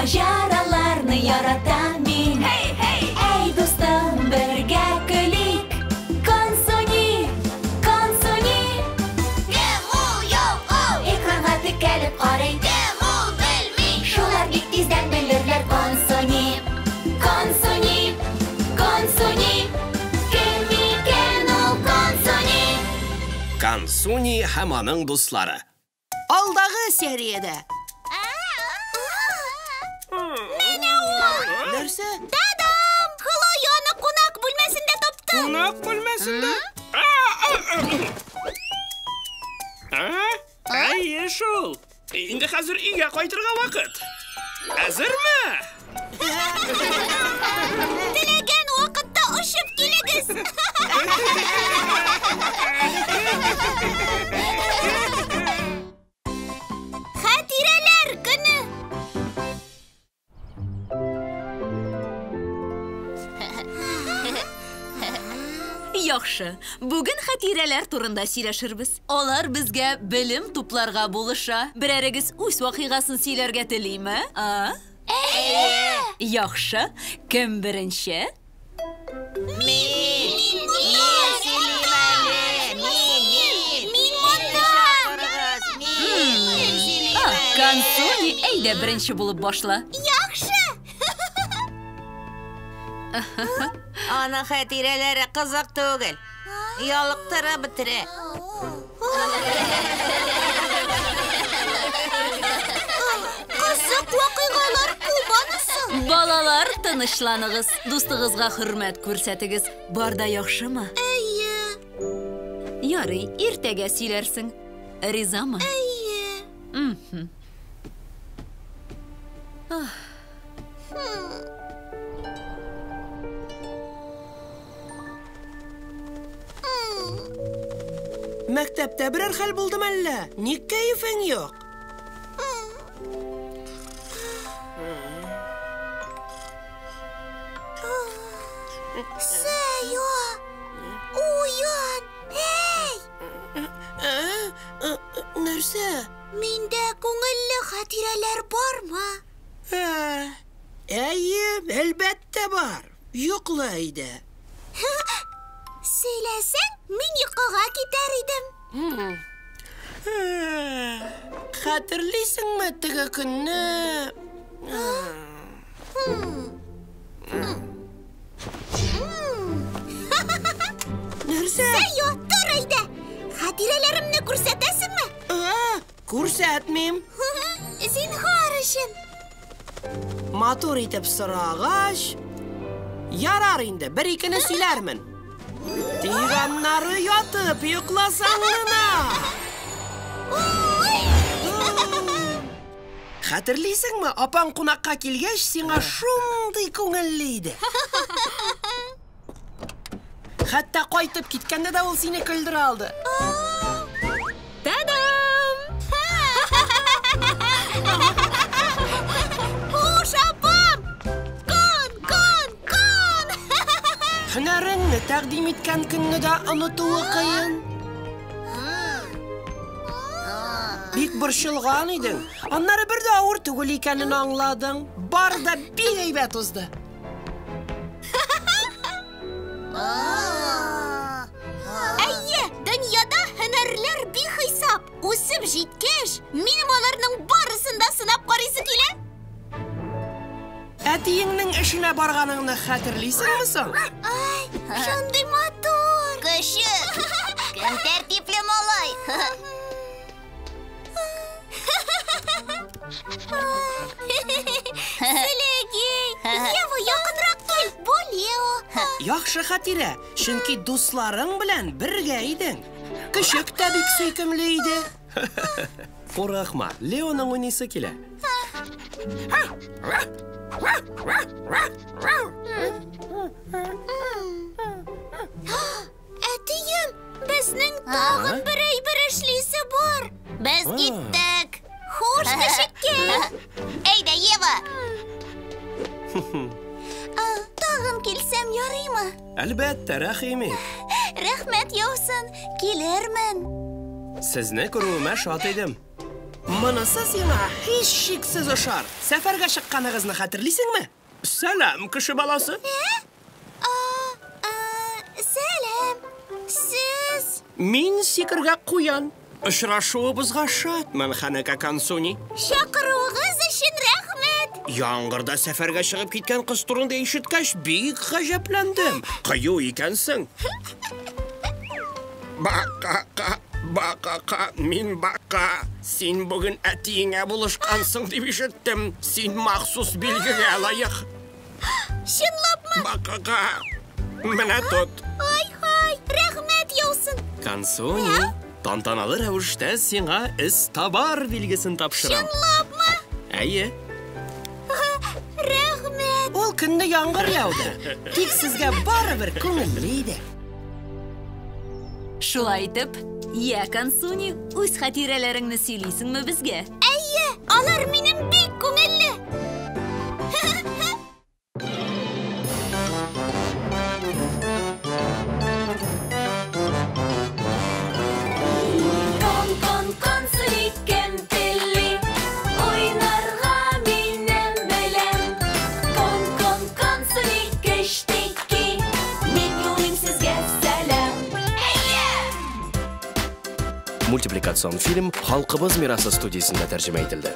Маҗараларны яратам мин. Һей, һей! Әй, дустым, бергә көлик. Консуни, Консуни. Кем ул, юк ул? Экранга текәлеп карый. Кем ул, белми. Шулар бик тиздән белерләр. Консуни, Консуни, Консуни. Кем икән ул Консуни? Консуни һәм аның дуслары. Алдагы сериядә. Менә ул! Нәрсә? Та-дам! Хлояны кунак бүлмәсендә таптым. Кунак бүлмәсендә? Әйе шул. Инде хәзер өйгә кайтырга вакыт. Әзерме? Теләгән вакытта очып килегез. Хатирәләр көне. Яхшы. Бүген хатирәләр турында сөйләшербез. Алар безгә белем тупларга булыша. Берәрегез үз вакыйгасын сөйләргә телиме? А? Әйе. Яхшы. Кем беренче? Мин. Мин сөйлим әле. Мин. Мин монда. Мин сөйлим А, әле. Консуни, әйдә беренче булып башла. Яхшы. Аның хатирәләре кызык түгел. Ялыктыра бетерә. Кызык вакыйгалар күп анысы. Балалар, тынычланыгыз. Дустыгызга хөрмәт күрсәтегез. Бар да яхшымы? Әйе. Ярый, иртәгә сөйләрсең. Ризамы? Әйе. Мхм. Мәктәптә берәр хәл булдымы әллә? Ник кәефең юк? Сәйо! Уян! Эй! Ә? Нәрсә? Миндә күңелле хатирәләр бармы? Ә, Әйе, әлбәттә бар. Йокла әйдә. Сөйләсәң, мин йокыга китәр идем. Хәтерлисеңме теге көнне? Нәрсә? Сәйо, тор әйдә! Хатирәләремне күрсәтәсеңме? Ә, Күрсәтмим. Зинһар өчен. Матур итеп сорагач, ярар инде, бер икене сөйләрмен. Тик аннары ятып йокласаң гына. Хәтерлисеңме, апаң кунакка килгәч, сиңа шундый күңелле иде. Хәтта кайтып киткәндә дә ул сине көлдерә алды. Та-дам! Хуш, апам! Кон, кон, кон! Һөнәреңне тәкъдим иткән көнне дә онытуы кыен. Бик борчылган идең. Аннары бер дә авыр түгел икәнен аңладың. Бар да бик әйбәт узды. Әйе, дөньяда һөнәрләр бихисап. Үсеп җиткәч, минем аларның барысын да сынап карыйсы килә. Әтиеңнең эшенә барганыңны хәтерлисеңме соң? Ай, шундый матур. Көчек. Кем тәртипле малай? Селегей, Ева, якынрак кил. Бу Лео. Яхшы хатирә, чөнки дусларың белән бергә идең. Көчек тә бик сөйкемле иде. Курыкма, Леоның уйныйсы килә. Әтием, безнең тагын бер әйбер эшлисе бар. Без киттек. Хуш, кешеккәй. Әйдә, Ева. Тагын килсәм ярыймы? Әлбәттә, рәхим ит. Рәхмәт яусын, килермен. Сезне күрүемә шат идем. Монысы сиңа һичшиксез ошар. Сәфәргә чыкканыгызны хәтерлисеңме? Сәлам, кеше баласы. Сәлам. Сез... Мин сикергә куян. Очрашуыбызга шатмын, Ханака Консуни. Чакыруыгыз өчен рәхмәт. Яңгырда сәфәргә чыгып киткән кыз турында ишеткәч, бик гаҗәпләндем. Кыю икәнсең. Бакака, бакака, мин бака. Син бүген әтиеңә булышкансың дип ишеттем. Син махсус билгегә лаек. Чынлапмы? Бакака, менә тот. Ай-һай, рәхмәт яусын. Консуни, тантаналы рәвештә сиңа эзтабар билгесен тапшырам. Чынлапмы? Әйе. Рәхмәт. Ул көнне яңгыр яуды. Тик сезгә барыбер күңелле иде. Шулай итеп, я, Консуни, үз хатирәләреңне сөйлисеңме безгә? Әйе, алар минем бик күңелле. Кон, кон, Консуни, кем тели? Уйнарга минем белән. Кон, кон, Консуни, кечтеки. Мин юлыйм сезгә сәлам. Мультипликацион фильм Халкыбыз мирасы студиясендә тәрҗемә ителде.